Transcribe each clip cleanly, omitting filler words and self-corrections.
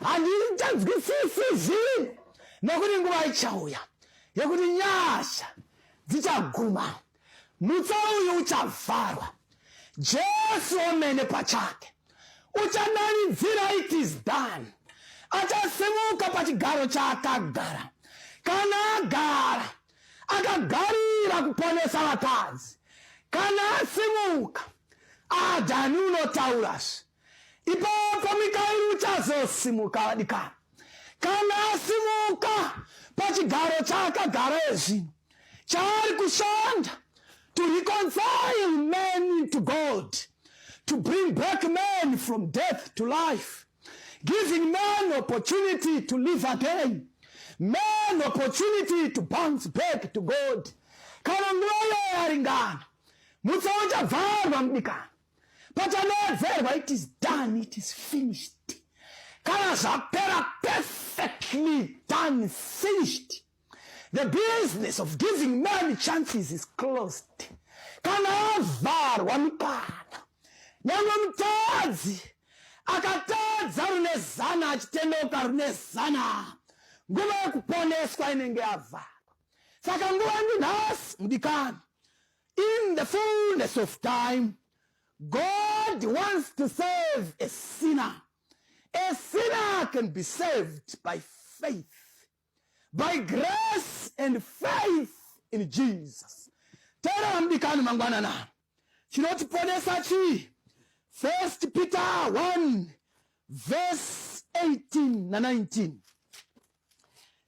Handichanzwisisi zvinhu, nekuti nguva ichauya yekuti nyasha dzichaguma, mutsa uyu uchavharwa. Jesu omene pachake uchadanidzira, "It is done." Achasimuka pachigaro chaakagara. Kana agara, akagarira kuponesa vakadzi. Kana asimuka, adhani unotaurazve. Ipapo Mikaeri uchazosimuka, vadikana. Kana asimuka pachigaro chaakagara ezvino, chaari kushanda to reconcile men to God, to bring back men from death to life, giving men opportunity to live again, men opportunity to bounce back to God. Kana nguva iyoyo yaringana, mutsa uchabvarwa, mudikana. Pachanowedzerwa, "It is done, it is finished." Kana zvapera, perfectly done, finished, the business of giving man chances is closed. Kana avharwa mikana, nyange mutadzi akatadza rune 100, achitendeuka rune 100, nguva yekuponeswa inenge yavharwa. Saka nguva ndinhasi, mudikani. In the fullness of time, God wants to save a sinner. A sinner can be saved by faith, by grace and faith in Jesus. Teerera, mudikani, mangwanana. Chinotiponesa chii? First Peter 1 verse 18 na19.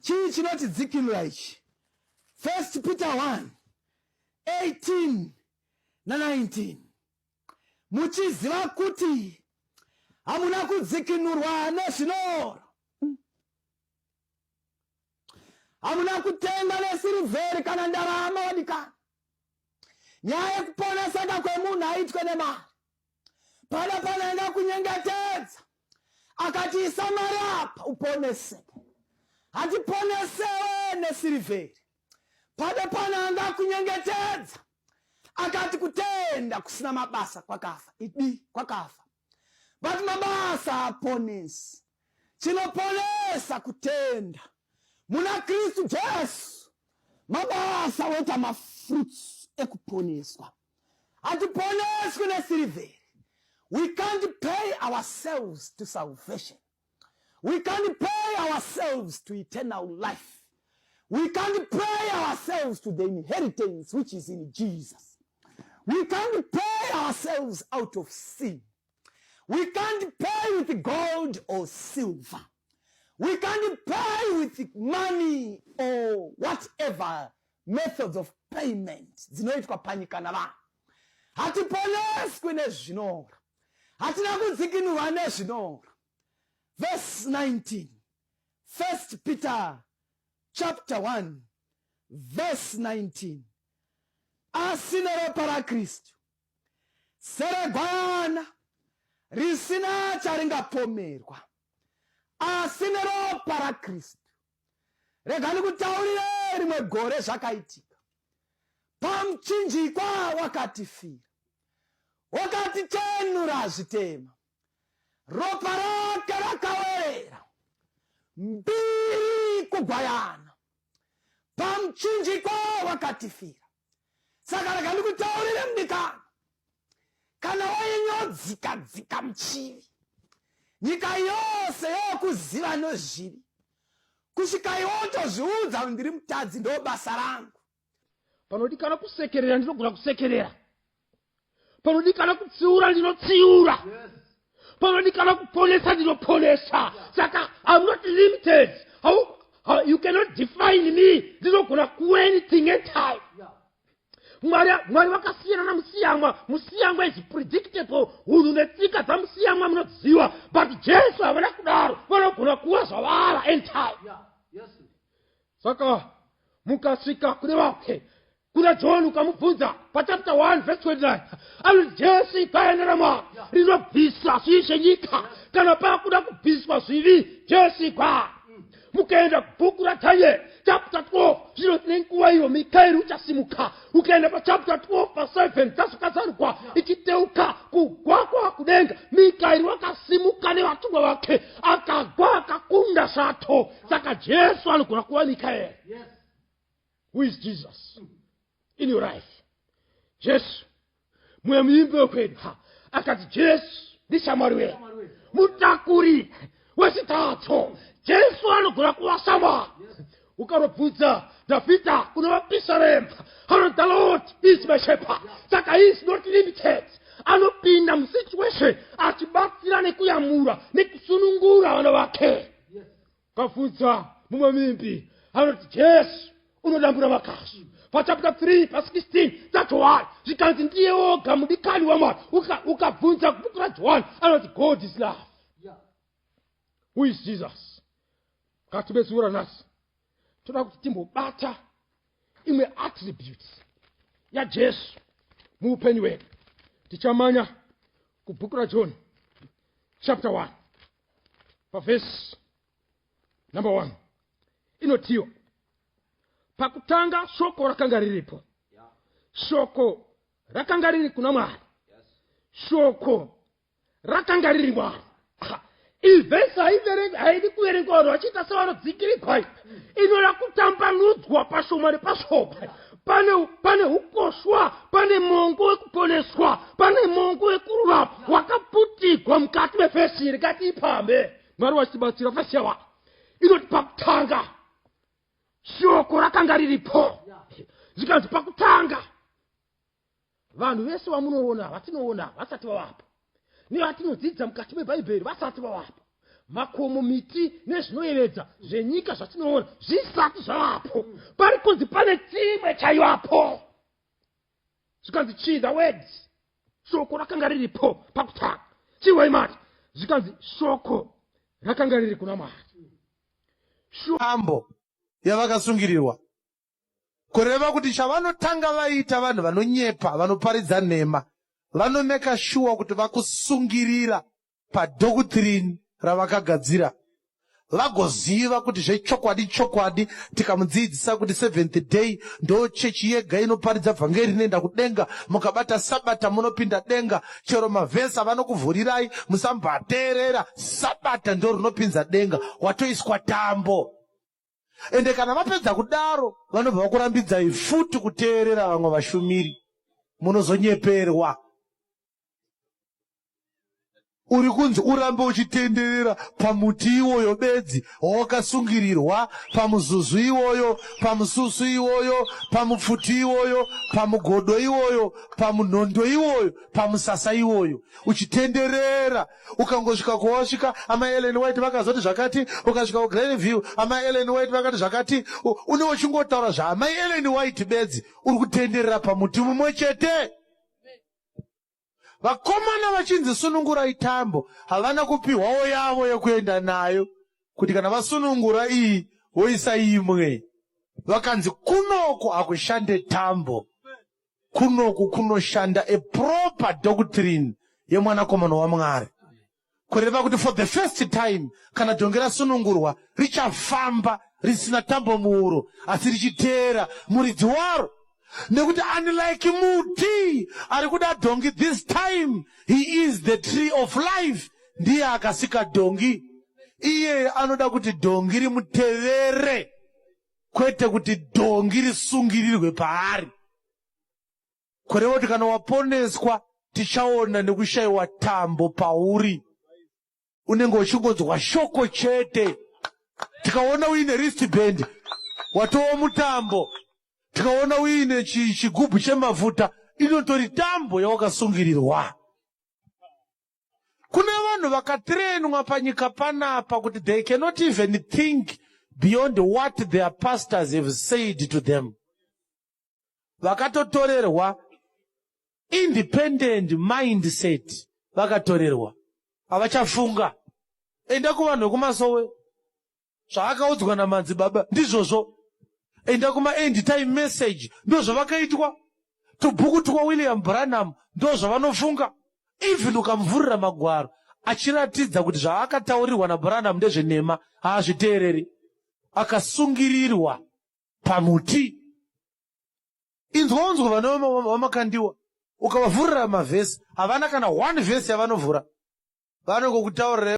Chii chinotidzikinura ichi? First Peter 1 18 na19. Muchiziva kuti hamuna kudzikinurwa nezvinoora, hamuna kutenga nesirivheri kana ndarama. Wadikana, nyaya yekuponeseka kwemunhu aitwe nemari. Pana panaenda kunyengetedza akati, "Isa mari apa uponeseke." Hatiponesewe nesirivheri. Pane pananga kunyengetedza akati, "Kutenda kusina mabasa kwakafa." Idi, kwakafa, but mabasa aponesi. Chinoponesa kutenda muna Kristu Jesu. Mabasa woita mafruits ekuponeswa. Hatiponeswi nesirivheri. We can't pay ourselves to salvation. We can't pay ourselves to eternal life. We can't pay ourselves to the inheritance which is in Jesus. We can't pay ourselves out of sin. We can't pay with gold or silver. We can't pay with money or whatever methods of payment dzinoitwa panyika navanhu. Hatiponeswi nezvinoora, hatina kudzikinurwa nezvinoora. Verse 19, First Peter chapter 1 verse 19: asi neropa raKristu, seregwayana risina charingapomerwa, asi neropa raKristu. Rega ndikutaurire, rimwe gore zvakaitika pamuchinjikwa, wakatifira, wakatichenura zvitema. Ropa rake rakawerera, mbiri kugwayana. Pamuchinjikwa wakatifira. Saka rega ndikutaurire, mudikani, kana wainyodzika-dzika muchivi, nyika yose yokuziva nozvivi, kusvika iwe utozviudza kuti, "Ndiri mutadzi, ndo basa rangu." Panodikana kusekerera, ndinogona kusekerera. Panodikana kutsiura, ndinotsiura. Panodikana kuponesa, ndinoponesa. Saka I'm not limited. You cannot define me. Ndinogona ku anything and time. Mwari vakasiyana naMusiyamwa. Musiyamwa is predictable. Hunhu netsika dzaMusiyamwa munodziwa, but Jesu havana kudaro. Vanogona kuva zvavara anytime. Saka mukasvika kune vake, kuna John, ukamubvunza pachapter 1 verse 29, anoti, "Jesu igwayana raMwari rinobvisa zvivi zvenyika." Kana pakuda kubviswa zvivi, Jesu igwaya. Mukaenda kubhuku raDhanieri Chapter 12 zvinoti nenguva iyo Mikaeri uchasimuka. Ukaenda pachapter 12 pa7 dzazvakazarugwa ichiteuka kugwakwa kudenga, Mikaeri wakasimuka nevatumwa vake akagwa akakunda shato. Saka Jesu anogona kuva Mikaeri. Who is Jesus in your life? Jesu mumwe muimbi wekwedu akati Jesu ndishamwari wedu, mutakuri wechitadzo. Jesu anogona kuva shamwari. Ukanobvunza Dhavhidha kuna Vapisarema, anoti, "The Lord is my shepherd." Saka he is not limited. Anopinda musituation achibatsira nekuyamura nekusunungura vana vake. Ukabvunza mumwe muimbi, anoti Jesu unodambura makashu pachapter 3 pa16 dzaJohani, zvikanzi ndiye woga mudikani waMwari. Ukabvunza kubhuku raJohani, anoti God is love. Who is Jesus? Ngatibetsura nhasi toda kuti timbobata imwe attribute yaJesu muupenyu hwedu. Tichamanya kubhuku raJohn chapter 1 pavhesi number 1. Inotiyo, "Pakutanga shoko rakanga riripo, shoko rakanga riri kuna Mwari, shoko rakanga riri Mwari." Iyi vhesi haidi kuverengwa vanhu vachiita sevanodzikirigwa. Inoda kutambanudzwa pashoma nepashoma. Pane ukoshwa, pane mongo wekuponeswa, pane mongo wekururama wakaputigwa mukati mevhesi iri. Ngatiipambe, Mwari wachitibatsira. Vhesi yawa inoti, "Pakutanga shoko rakanga riripo." Zvikanzi pakutanga vanhu vese vamunoona, vatinoona, vasati vavapo, nevatinodzidza mukati mebhaibheri vasati vavapo, makomo, miti nezvinoyevedza zvenyika zvatinoona zvisati zvavapo, pari kunzi pane chimwe chaivapo. Zvikanzi chii? The words, shoko rakanga riripo pakutanga. Chiwai mati zvikanzi shoko rakanga riri kuna Mwari. Tambo yavakasungirirwa, kureva kuti chavanotanga vaita vanhu vanonyepa, vanoparidza nhema, vanomeka sure kuti vakusungirira padoctrine ravakagadzira, vagoziva kuti zvechokwadi chokwadi tikamudzidzisa kuti Seventh Day ndo chechi yega inoparidza vhangeri rinoenda kudenga, mukabata Sabata munopinda denga, chero mavhesi avanokuvhurirai musamboateerera, Sabata ndo rinopinza denga, watoiswa tambo. Ende kana vapedza kudaro, vanobva vakurambidzai futi kuteerera vamwe vashumiri. Munozonyeperwa. Uri kunzi urambe uchitenderera pamuti iwoyo bedzi wawakasungirirwa, pamuzuzu iwoyo, pamususu iwoyo, pamupfuti iwoyo, pamugodo iwoyo, pamunhondo iwoyo, pamusasa iwoyo, uchitenderera. Ukangosvika kwawasvika, Amai Ellen White vakazoti zvakati. Ukasvika kuGlen View, Amai Ellen White vakati zvakati. Une uchingotaura zvaAmai Ellen White bedzi. Uri kutenderera pamuti mumwe chete. Vakomana vachinzi sunungurai tambo, havana kupiwawo yavo yekuenda nayo kuti kana vasunungura iyi voisa imwe. Vakanzi kunoku hakushande tambo, kunoku kunoshanda a proper doctrine yemwanakomana waMwari, kureva kuti for the first time kana dhongi rasunungurwa richafamba risina tambo muuro, asi richiteera muridzi waro, nekuti unlike muti ari kuda dhongi, this time he is the tree of life. Ndiye akasika dhongi. Iye anoda kuti dhongi rimutevere, kwete kuti dhongi risungirirwe paari, kureva kuti kana waponeswa tichaona nekushayiwa tambo pauri. Unenge uchingonzwa shoko chete. Tikaona uine wristband, watova mutambo. Tikaona uine chigubhu chemafuta, inotori tambo yawakasungirirwa. Kune vanhu vakatrainwa panyika panapa kuti they cannot even think beyond what their pastors have said to them. Vakatotorerwa independent mindset, vakatorerwa, havachafunga. Enda kuvanhu vekumasowe, zvaakaudzwa namadzibaba ndizvozvo. Enda kumaend time message, ndo zvavakaitwa. Tubhuku twaWilliam Branham ndo zvavanofunga. Even ukamuvhurira magwaro achiratidza kuti zvaakataurirwa naBranham ndezvenhema, haazviteereri. Akasungirirwa. Pamuti. Inzwa unzwa vana vamakandiwa ukavavhurira mavhesi havana kana one vhesi yavanovhura. Vanongokutaurira.